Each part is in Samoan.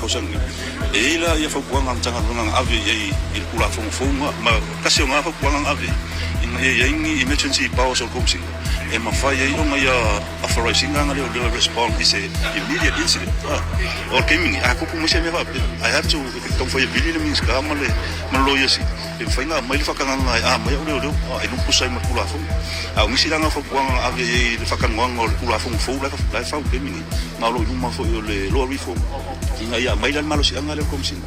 tausaga nei. E i ai la ia fautuaga a le Matagaluega na ave i ai i le Tulafono fou na, ma tasi o na fautuaga na ave ina ia i ai ni emergency powers o le Komesina e mafai ai ona ia authorize ina ana leoleo e respond i se immediate incident. O le taimi nei, a tupu mai se mea faapea, I have to taumafai e vili le Minisita ma le Loia Sili e mafai ona aumai le faatagaga e aumai au leoleo e lupusa ai ma le Tulafono. A o nisi la na fautuaga na ave i ai i le faatalanoaga o le Tulafono fou la e fau i le taimi nei, ma o lo o i luma foi o le Law Reform, ina ia aumai la le malosiaga lea o le Komesina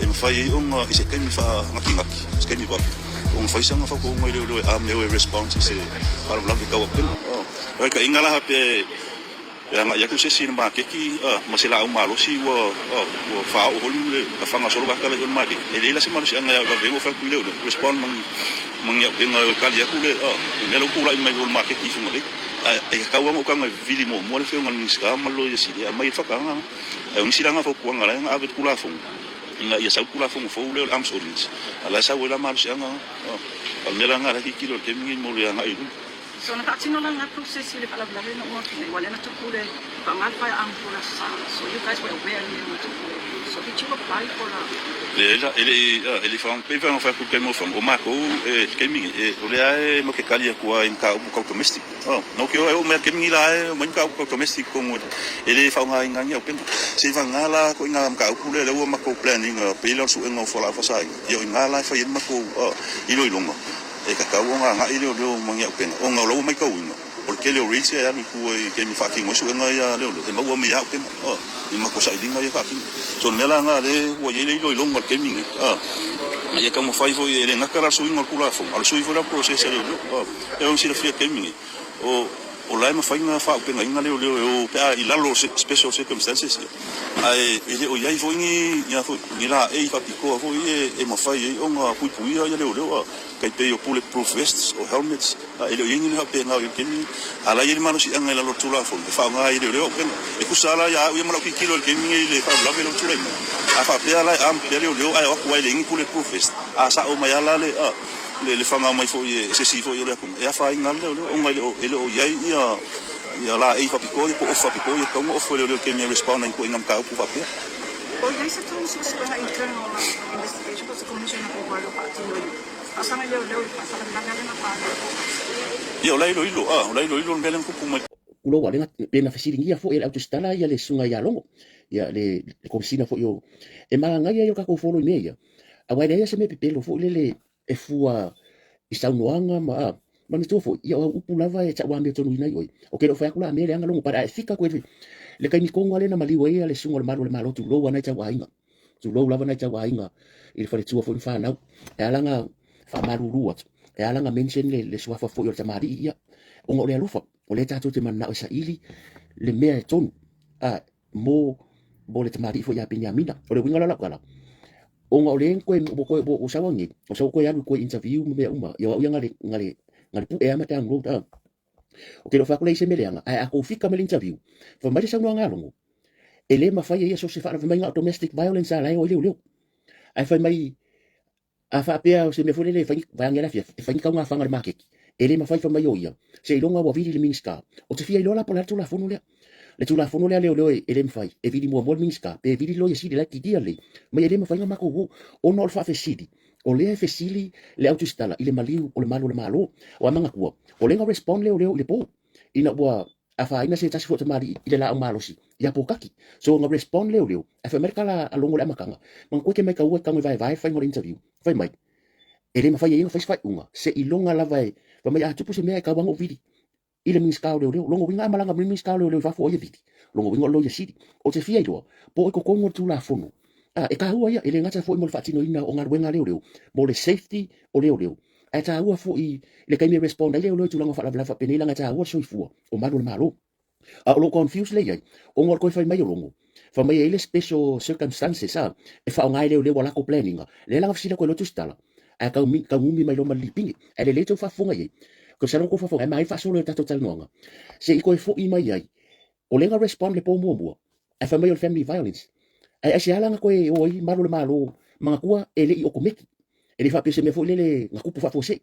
e mafai ai ona i se taimi faanatinati, se taimi vave, ona fai sana fautauga i leoleo e ame o e response i se faalavelave tau auupega. O le taitaiga la faapea e agai atu se isi i le maketi ma se laau malosi ua faaoo foi le tafaga solo tagata la i o i le maketi, e leai la se malosiaga e vave ai ona fai atu i leoleo, respond ma ni auupega e tali atu le mea la ua tulai mai i o i le maketi i Fugalei. Ae tatau lava ona ou taga e vili muamua le afioga i le Minisita ma le Loia Sili e aumai ai le faatagaga. Ae o nisi la na fautuaga la e na ave i le Tulafono ina ia sau le Tulafono fou lea o le Arms Ordinance, a o la e sau ai la malosiaga na. O le mea la lena o lea e tilotilo i le taimi lenei mo le agai i luma. So na faatino la lena process i le faalavelave na uma atu nei, aua lea na tupu le faaaoga le firearm for le Aso Sa. So you guys were aware le mea na tupu ai. So did you apply for the. Leai la, e le i, e le i faaaoga, pei ona fai atu i le taimi o fono, o matou i le taimi nei, o lea lava e matou te tali atu lava i mataupu tau domestic. No ke oo mai taimi nei la e omai mataupu tau domestic i totonu e le faaaogaina ai ni auupega. Seivagana la ko ina mataupu lea lea ua matou plan ina pei la o le suega o fualaau faasaina, ia o ina la e fai ai le matou iloiloga e tatau ona agai leoleo ma ni auupega ona o la ua matauina o le tele o rates ia e alu i tua i taimi e faatino ai suega ia a leoleo e maua mai lava auupega i matou sailiga ia e faatino. So o le mea la lena lea ua i ai le iloiloga i le taimi nei ina ia taumafai foi e le gata la le suiga o le Tulafono a o le sui foi la o le process a leoleo. E ono silafia i le taimi nei, o la e mafai ona faaaupegaina leoleo e o pe a i lalo o special circumstances ia, ae e le o i ai foi ni ni laei faapitoa foi e mafai ai ona puipuia ia leoleo, tai pei o bullet proof vests, o helmets, e le o i ai ni mea faapena o i ai i le taimi nei. A o la e i ai le malosiaga i lalo o le Tulafono e faaaoga ai e leoleo auupega. E tusa la ia au ia ma lau tilotilo i le taimi nei i le faalavelave lea ua tulai mai, a faapea la e armed pea leoleo ae o atu ai e leai ni bullet proof vest, a sao mai lava la le le faga mai foi e se isi foi o le atunuu, e afaina lava le leoleo ona e le o i ai ia laei faapitoa ia po o ofu faapitoa ia e tatau ona ofu e leoleo i le taimi e respond ai i ituaiga mataupu faapea. O i ai se tou suesuega internal investigation po o se commission of inquiry o faatino i faasaga i leoleo i faalavelave a lena faaali o Ia o la e iloilo, a, o la e iloilo le mea lea na tupu mai. Tulou a lena pe na fesiligia foi e le au tusitala ia le susuga ia Logo ia le komesina foi o e malaga ia o tatou folo i mea ia aua e leai lava se mea pepelo foi lele e fua i saunoaga ma a manatua foi ia o au upu lava e tauamiotonu ai oe. O ke le o fai atu la a mea leaga logo but a e fika koe le taimi tonu lava lea na maliu ai le susuga o le malu o le Malo tulou a nai tauaiga tulou lava nai tauaiga i le faletua foi ma fanau e ala ona faamalulu atu e ala ona mention le suafa foi o le tamalii ia ona o le alofa o lea tatou te mananao e saili le mea e tonu a mo mo le tamalii foi ia Peniamina. O le uiga la o lau tala, ona o lea koe ua koe ua sau nei, o sau koe alu koe interview ma mea uma, ia o au ia ngale ngale ngale pu'e a ma download a. O ke lo fa kule i se mele anga, ae a kou fika ma le interview, fa mai le saunoaga a Logo, e le mafai e ia so se faalavelave mai na o domestic violence a la e o i leoleo. Ae fai mai A faapea o se mea foi lele e fai vaeane le afiafi, e fai ni taugafaga i le maketi, e le mafai fai mai o ia, seiloga ua vili le Minisita. Ou te fia iloa la po o le a le Tulafono lea. Le Tulafono lea a leoleo e le mafai, e vili muamua le Minisita, pe vili le Loia Sili la e kilia lelei mai e le mafai ona matou o, ona o le faafesili, o lea e fesili le au tusitala i le maliu o le malu o le Malo. Aua manatua, o lea na respond leoleo i le po, ina ua afaina se tasi foi o tamalii i le laau malosi ia Pōkaki. So na respond leoleo, ae fai mai le tala a Logo i le amataga, manatua e te maitaua e tago e vaevae le faiga o le interview. Fai mai, e le mafai e ia ona fai se faaiuga, seiloga lava e, fai mai a tupu se mea e tau lava ona ou vili i le Minisita o Leoleo. Lona uiga a malaga mai le Minisita o Leoleo i fafo o ai e vili? Lona uiga o le Loia Sili. Ou te fia iloa, po o i totonu o le Tulafono, a, e taua ia, e le gata foi mo le faatinoina o galuega a leoleo, mo le safety o leoleo, Ae taua foi le taimi e respond ai leoleo i tulaga o faalavelave faapenei leaga e taua le soifua o malu o le Malo. A o lou confuse lea i ai, ona o le toe fai mai o Logo, fai mai e i ai le special circumstances a, e faaaoga ai leoleo ua lako plan ina, lea la na fesili atu ai loa Tusitala, ae tau tau gumi mai loa ma le lipine. Ae lelei tou faafofoga i ai. Ko se tou faafofoga, ae maia faasolo i le tatou talanoaga, se i toe foi mai ai, o lea na respond le po muamua, ae fai mai o le family violence. Ae aisea la na toe o ai malu o le Malo, manatua e le i okomeki. E le faapea se mea foi lele na tupu faafuasei.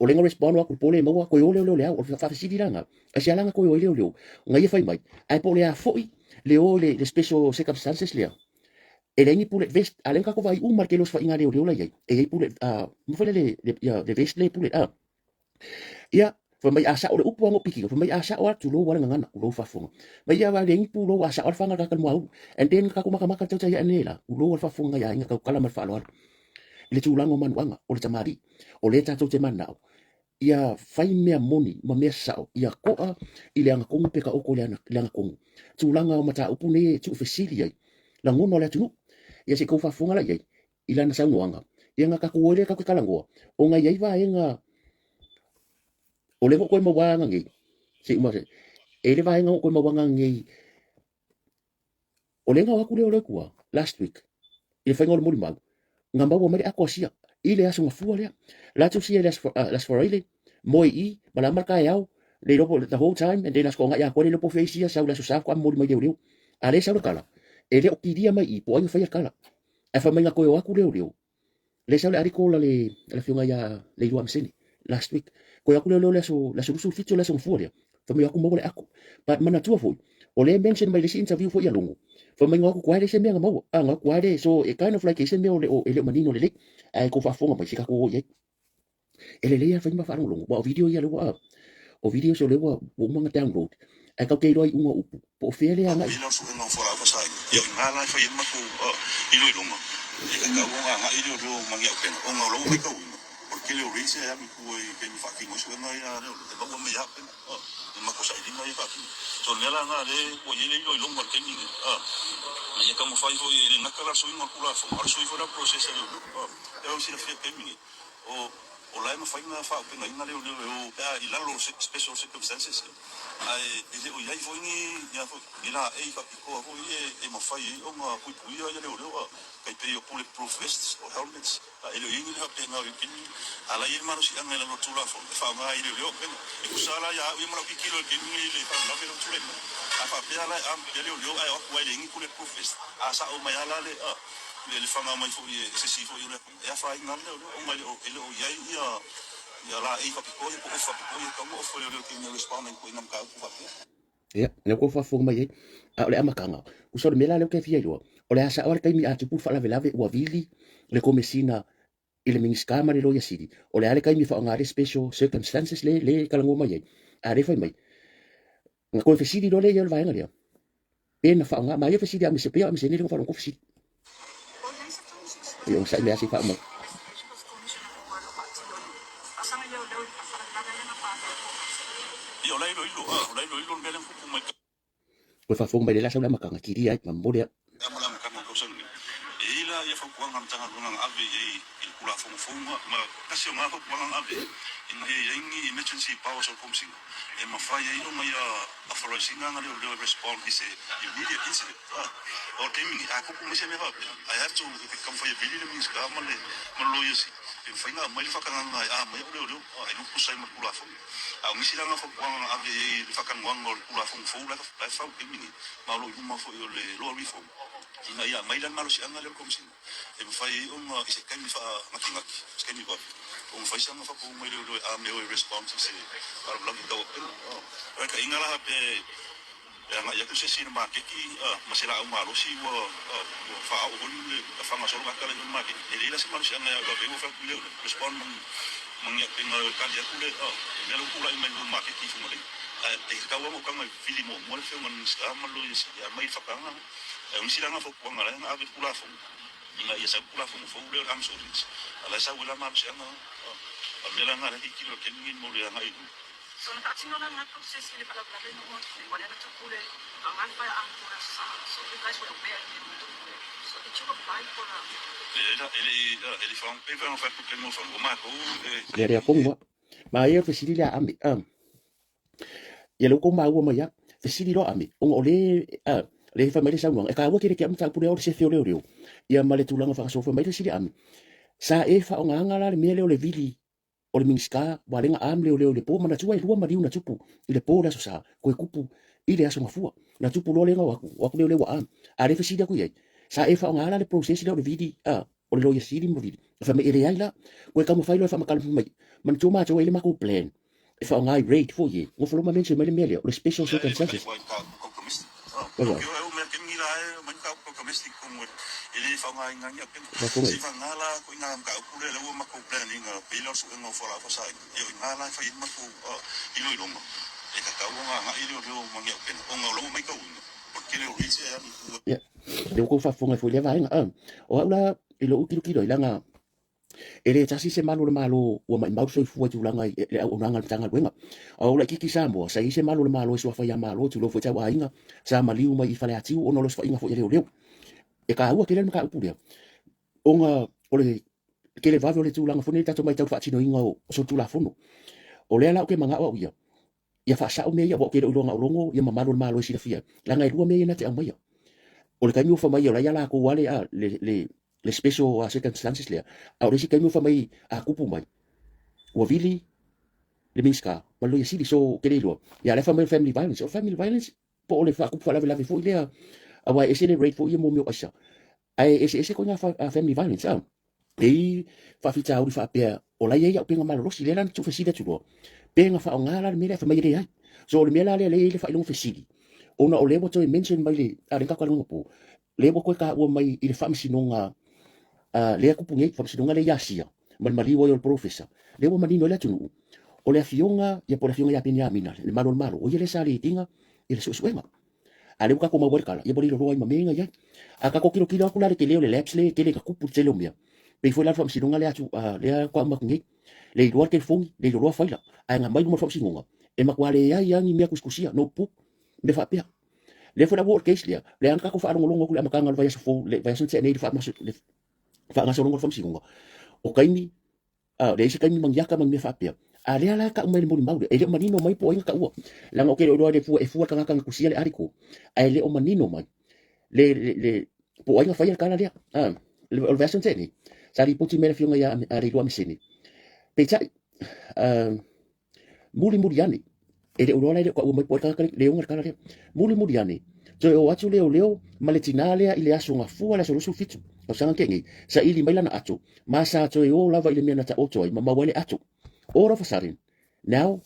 O lea na respond atu le po lea maua, toe o leoleo le ao. O le faafesili la na, aisea la na toe o ai leoleo, na ia fai mai, ae po o le a foi le o i le special circumstances lea. E leai ni bullet vest, a lea na tatou vaai uma i le tele o osofaiga a leoleo la i ai, e i ai bullet, ma foi lea le, ia, le vest lea e bullet, Ia, fai mai a sao le upu lava na ou pikiina, fai mai a sao lava, tulou lava le gagana, tulou faafofoga. Mai ia leai ni pulou a sao lava le faga o le tagata i le muaulu. And then tatou matamata le tautai ae nei la, tulou lava le faafofoga nai aiga tautala ma le faaaloalo i le tulaga o manuaga o le tamalii. O lea tatou te mananao ia fai mea moni ma mea sao ia to'a i le agatonu pe taoto i le agatonu. Tulaga o mataupu nei e tuufesili ai lagona o le atunuu. Ia se i tou faafofoga la i ai i lana saunoaga, ia na tatou o ai lea tatou te talanoa, ona e i ai vaega o lea ua toe maua aga nei, se i uma e i ai le vaega ua toe maua aga nei, o lea na o atu lea o le tua last week i le faiga o le molimau, na maua mai le ato asia i le aso gafua lea. La tusia i le aso Faraile, moe i i, malama le taeao, le iloa po the whole time, and then aso toaga atoa le iloa po o fea isi sau i le aso Sa faatoa momoli mai leoleo. A lea e sau le tala, e le o kilia mai i i po o ai na faia le tala. Ae fai mai na toe o atu leoleo, lea e sau le article a le afioga ia Leilua Amasene last week, toe o atu leoleo i le aso 27 o le aso Gafua lea, fai mai o atu maua le ato. But manatua foi, o lea e mention mai i le isi interview foi a Logo, fai mai na o atu tuai leai se mea na maua, na o atu tuai le, so e kind of like e i ai se mea e le o manino lelei. Ae tou faafofoga mai, se tatou o i ai. E lelei lava fai ma faalogologo, aua o video ia lea ua, o videos o lea ua uma ona download, ae tatou te iloa iuga o upu, po o fea lea agai. Pei la o suega o fualaau faasaina, ia o i ina la e fai ai le matou iloiloga, e tatau ona agai leoleo ma ni auupega, ona o la ua matauina, o le tele o raids ia e alu i tua i taimi e faatino ai suega ia a leoleo, e maua mai lava auupega, i matou sailiga ia e faatino. So o le mea la lena lea ua i ai le iloiloga i le taimi lenei, ina ia taumafai foi e le gata la le suiga o le Tulafono, a o le sui foi la o le process a leoleo, e ao silafia i le taimi lenei. O o la e mafai ona faaaupegaina leoleo e o pe a i lalo o special circumstances ae e le o i ai foi ni ni foi ni laei faapitoa foi e e mafai ai ona puipuia ia leoleo a tai pei o bullet proof vests o helmets a e le o i ai ni mea faapena o i ai a la e i ai le malosiaga i lalo o le Tulafono e faaaoga ai leoleo auupega. E tusa la ia au ia ma lau tilotilo i le taimi lenei i le faalavelave lea ua tulai mai a faapea la e arm pea leoleo ae o atu ai e leai ni bullet proof vest a sao mai lava la le le le faga mai foi e se isi foi o le E afaina lava le leoleo ona e le o i ai ia laei faapitoa ia po o ofu faapitoa ia e tatau ona ofu e leoleo i taimi e respond ai i ituaiga mataupu faapea. Ia, lea ua faafofoga mai ai. A o le amataga, uso o le mea la lea ou te fia iloa, o le a sao lava le taimi a tupu le faalavelave ua vili le Komesina i le Minisita ma le Loia Sili, o le a le taimi e faaaoga ai le special circumstances lea lea e talanoa mai ai. A o lea e fai mai, na toe fesili loa lea i ai o le vaega lea, pe na faaaoga, ma ia fesili a pei o Amisene lea na faalogo fesili. Ia onosai mai lava se i faauma. Ua faafofoga mai le lasa o le amataga, kilia ai ma momoli au. O le taimi nei, a tupu mai se mea faapea, I have to taumafai e vili le Minisita ma le Loia Sili e mafai ona aumai le faatagaga e a mai au leoleo e lupusa ai ma le Tulafono. A o nisi la na fautuaga na ave i ai i le faatalanoaga o le Tulafono fou la e fau i le taimi nei, ma o lo o i luma foi o le Law Reform, ina ia aumai la le malosiaga lea o le Komesina e mafai ai ona i se taimi faanatinati, se taimi vave, ona fai sana faapau mai leoleo e a mea o e respond i se faalavelave tau auupega. O le taitaiga la faapea E agai atu se isi i le maketi ma se laau malosi ua faaoo foi le fagasolo ata lea i le maketi. E leai la se malosiaga ia vave ua fai atu lea respond ma ni auupega e tali atu le mea lea ua tulai mai i le maketi i Fugalei. Ae e tatau lava ona ou taga e vili muamua le afioga i le Minisita ma le Loia Sili e aumai le fakaga. Ae o nisi la na fautuaga la na ave i le Tulafono ina ia sau le Tulafono fou lea o le Arms Ordinance a o la e sau ai la malosiaga. O le mea la lena lea e tilotilo i le taimi lenei mo le agai i luma. So na faatino la lena process i le faalavelave na uma atu nei, ua lea na tupu le faaaoga le faiaoga mo le Aso Sa. So you guys were aware i mea na tupu le. So did you apply for a. Lea lea tonu a. Ma ia fesili lea a Ame, a. Ia lea ua tou maua mai a. Fesili loa Ame, ona o le, a, le fai mai le saunoaga, e taua tele ke au mataupu lea o le sefe o leoleo, ia ma le tulaga faagasolo fai mai le fesili a Ame, sa e faaaogaina la le mea lea o le vili o le Minisita ua le na am leoleo i le po, manatua e lua maliu na tupu i le po le Aso Sa, koe kupu i le Aso Gafua. Na tupu loa lea na o atu, o atu leoleo ua am. A le fesili atu i ai, sa e faaaoga la le process lea o le vili, a, o le loia sili ma vili. Na fai mai e leai la, koe taumafai loa e faamatala mai, manatua matou e i ai le matou plan e faaaoga i raid foi e, nofo loa ma mention mai le mea lea, o le special circumstances. Oi. e mai mataupu tau domestic tonu e le faaaogaina ai ni auupega. Se i vagana la ituaiga mataupu lea, lea ua matou plan ina pei la o le suega o fualaau faasaina, ia o i ina la e fai ai le matou iloiloga e tatau ona agai leoleo ma ni auupega ona o la ua matauina o le tele o raids e alu i tua. Ia, lea ua tou faafofoga ai foi i lea vaega. O au la i lou tilotilo ai, leaga e le tasi se malu o le Malo ua maimau le soifua i tulaga i le auaunaga a le Matagaluega. A o laitiiti Samoa, sa i ai se malu o le Malo e suafa ia Malo, tulou foi tauaiga, sa maliu mai i Faleatiu ona o le osofaiga foi a leoleo. E taua tele le mataupu lea, ona o le televave o le tulaga foi lenei tatou matau i le faatinoina o solitulafono. O lea la ou te manao au ia, ia faasao mea ia, aua ou te le o iloa na o Logo ia ma malu o le Malo e silafia ai, leaga e lua mea ia na te aumaia. O le taimi ua fai mai o la e ia latou lava le, le, le, le special circumstances lea, a o le isi taimi ua fai mai a tupu mai, ua vili le Minisita ma le Loia Sili, so ou te le iloa. Ia a o la e fai mai o le family violence, o le family violence po o le faatupu faalavelave foi lea, aua e ese le rate foi ia mo mea o aisa, ae eseese ituaiga family violence, a. E i faafitauli faapea o la e i ai auupega malolosi, lea la na tuufesili atu loa, pe na faaaoga la le mea lea, fai mai e leai. So o le mea la lea lea e i ai le faailoga fesili, ona o lea ua toe mention mai le, a o lea na tatou talanoa anapo, lea ua toe taua mai i le faamasinoga lea e tupu nei, faamasinoga lea i Asia, ma le maliu ai o le polofesa, lea ua manino ai le atunuu, o le afioga, ia po o le afioga ia Peniamina, le Malo o le Malo, o ia lea sa lead ina i le suesuega. A o lea ua tatou maua ai le tala, ia ua le iloiloa ai ma mea ia na i ai. A tatou tilotilo atu la i le tele o le lapse lea e tele ina tupu le tele o mea, pei foi la le faamasinoga lea atu, lea faatoa uma atu nei, le iloa le telefoni, le iloa faila, ae na aumai i luma o le faamasinoga, e matua leai lava ni mea tusitusia, notebook, mea faapea. Lea foi la ua oo i le case lea, lea na tatou faalogologo atu i le amataga o le vaiaso fou, le vaiaso na tea nei i le faagasologa o le faamasinoga, o taimi leai se taimi maniaka ma ni mea faapea. A lea la e tau mai le molimau lea, e le o manino mai po o ai na taua. Leaga ou te le o iloa le fua, e fua le tagata na tusia le article, ae le o manino mai le, le, le po o ai na faia le tala lea. O le vaiaso na tea nei, sa lipoti mai le afioga ia Leiloa Mesene. Peitai, Mulimuli ane, e le o iloa la e le o taua mai po o ai le tagata le ona le tala lea. Mulimuli ane, toe o atu leoleo ma le tinā lea i le aso Gafua, le aso 27, tausaga na tea nei, saili mai lana ato, ma sa toe o lava i le mea na taoto ai ma maua ai le ato. All of a sudden, now,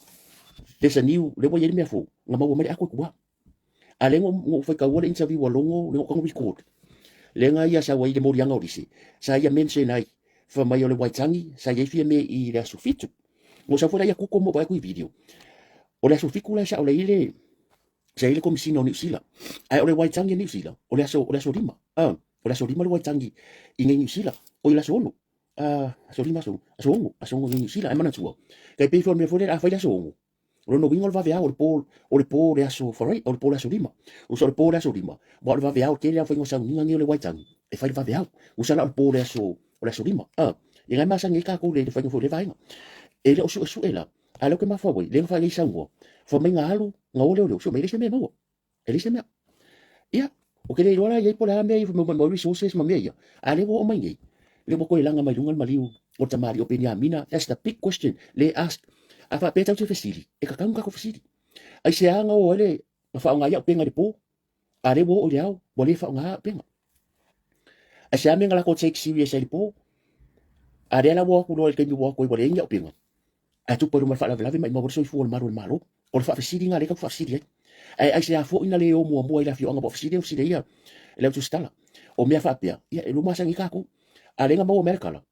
there's a new, lea ua i ai le mea fou, na maua mai le ato i tua. A lea na ou faitaua le interview a Logo, lea na ou record. Lea na ia sau ai le moliaga o Lise, sa ia mention ai, fai mai o le Waitangi, sa i ai Fiame i le aso 7. Na ou sau foi la ia kuko ma ou vaai atu i video. O le aso 7 la e sao lelei le, sa i ai le Komisina o Niu Sila. Ae o le Waitangi a Niu Sila, o le aso, o le aso 5. O le aso 5 le Waitangi i nei Niu Sila. Oi le aso 6. Aso 5, aso, aso 6, aso 6 i nei Niu Sila. Ae manatua, tai pei foi o le mea foi lea, a fai le aso 6, O lona uiga o le vaveao o le po, o le po o le aso Farai, o le po o le aso 5. Usa o le po o le aso 5, aua o le vaveao, tele lava faiga o sauniga nei o le Waitangi, e fai le vaveao. Usa la o le po o le aso, o le aso 5. Ia na e masani ai tatou i le faiga foi o lea vaega. E le o suesue la, a o lea ou te mafaufau ai, lea na fai ai saunoa, fai mai na alu, na o leoleo, sue mai e leai se mea e maua. E leai se mea. Ia, ou te le iloa la i ai po o le a mea ia mo resources ma mea ia, a o lea ua oo mai nei, lea ua toe laga mai luga le maliu o le tamalii o Peniamina. That's the big question le ask. A faapea tatou te fesili, e tatau ona tatou fesili. Aisea na o ai le na faaaoga ai auupega i le po, a o lea ua oo i le ao ua le faaaoga auupega. Aisea mea na latou take serious ai i le po, a o lea la ua o atu loa i le taimi ua o atu ai ua leai ni auupega. Ae tupu ai luma le faalavelave ma i maua le soifua o le malu o le Malo. O le faafesili lena lea tatou te faafesili ai. Ae aisea foi na le o muamua ai le afioaga ua fesili ai, fesili ai ia le au tusitala. O mea faapea, ia e lua masani ai tatou. A o lea na maua mai le tala,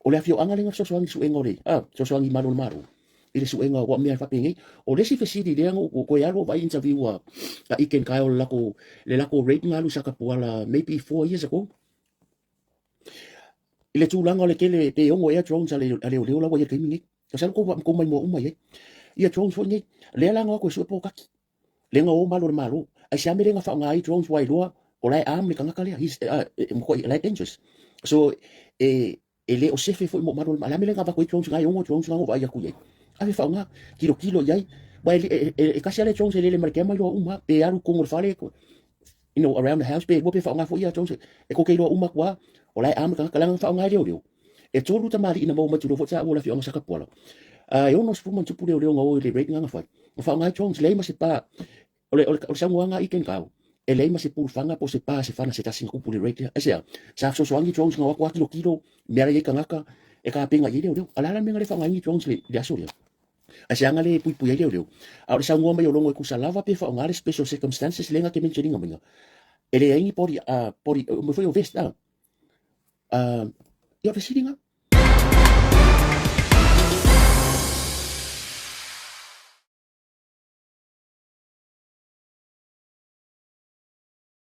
o le afioaga lea na fesoasoani i le suega o le, fesoasoani i malu o le Malo i le suega o mea faapenei. O le isi fesili lea na ou toe alu ou vaai interview a Ike and Kyle le latou rape na alu i Satapuala maybe 4 years ago. I le tulaga o le tele pe ono ea drones a leoleo la ua i ai i le taimi nei. Masalo tou tou maimoa uma i ai. Ia drones foi nei. Lea la na o atu e sue polokaki. Lea na o malu o le Malo. Aisea mea lea na faaaoga ai drones aua e iloa o la e arm le tagata lea. He's matuai o la e dangerous. So e e le o sefe foi mo malu o le Malo. O le a mea lea na avatu ai drones na e ono drones na na ou vaai atu i ai. Ave faaaoga, tilotilo i ai. Aua e e tasi lava le drones e lele ma le kema iloa uma lava. Pe alu i totonu o le fale around the house pe lua pe faaaoga foi ia drones e tou te iloa uma atu lava o la e arm le tagata leaga na faaaoga e leoleo. E tolu tamalii na maua mai tulou foi taua o le afioaga o Satapuala. E 60 ma ona tupu leoleo na o i le raid na fai. Na faaaoga ai drones, leai ma se pa. O le, o le, o le saunoaga a Ken Kau, e leai ma se pulufana po o se pa se fana se tasi na tupu i le raid lea. Aisea? Sa fesoasoani drones na o atu lava tilotilo mea la i ai tagata e tapena i ai leoleo. A o le a la le mea na le faaaoga ai ni drones i le aso lea? Aisea na le puipui ai leoleo? A o le saunoa mai o Logo e tusa lava pe faaaoga le special circumstances lea na te mention ina maia. E leai ni body, body, o mea foi o vest, ia o fesiliga.